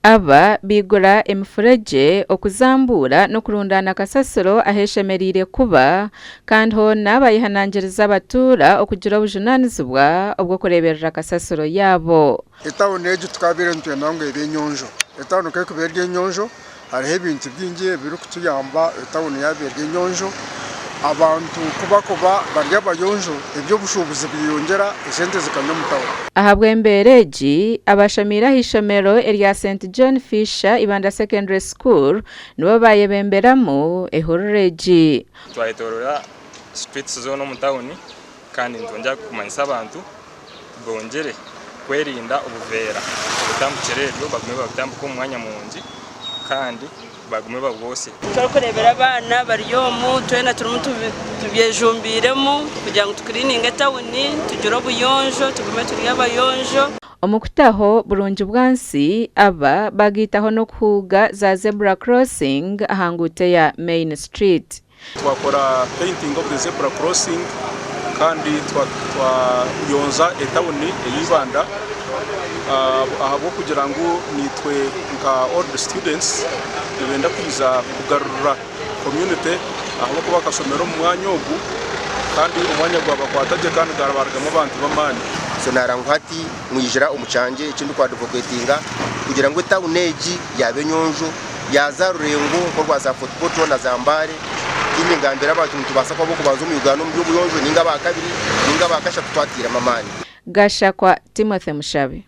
Aba baigura emifuregye, okuzambuura n'okurundaana kasasiro ahu eshemereire kuba kandi hoona bayehanangiriza abatuura okugira obujunaanizibwa obw'okureeberera kasasiro yaabo. Etawuni egi tukabaire nitwenda ngu ebe enyonjo. Etawuni ku erikuba eri enyonjo hariho ebintu bingi ebirikutuyamba etawuni yaaba eri enyonjo. Abantu ku barikuba bari abayonjo eby'obushuubuzi byeyongyera esente zikanya omu tawuni. Ahabw'embeera egi, abashomiire aha ishomero erya Saint John Fisher Ibanda Secondary School nibo baayebemberamu ehururu egi. Twayetoorora streets zoona omu tawuni kandi nitwongyera kumanyisa abantu bongyere kwerinda obuveera obutambukire eryo bagume babutambike omu mwanya murungi kandi bagume babwosye. Turikureebera abaana bari omu twena turimu tubyejumbiiremu kugira ngu tukiriininge etawuni tugire obuyonjo tugume turi abayonjo. Omu kutaho burungi bwansi, aba bagaitaho n'okuhuuga za zebra crossing aha nguuto eya Main Street. Twakora painting of the zebra crossing kandi twayonza etawuni eya Ibanda ahabw'okugira ngu naitwe nka old students nibenda kwija kugarura community ahabw'okuba bakashomera omu mwanya ogu kandi omwanya gwabakwata gye kandi gwabarugamu abantu b'amaani. So nara ngu hati mwijira omu kyangye eki ndi advocatinga kugira ngu etawuni egi yaaba enyonjo. Yaaza Rurengo nk'orwa za Fort Portal na za Mbale, tiinye ngambira abantu nitubaasa kuba ab'okubanza omu Uganda omu by'obuyonjo ninga aba kabiri ninga aba kashatu twatairemu amaani. Gashakwa Timothy Mushabe.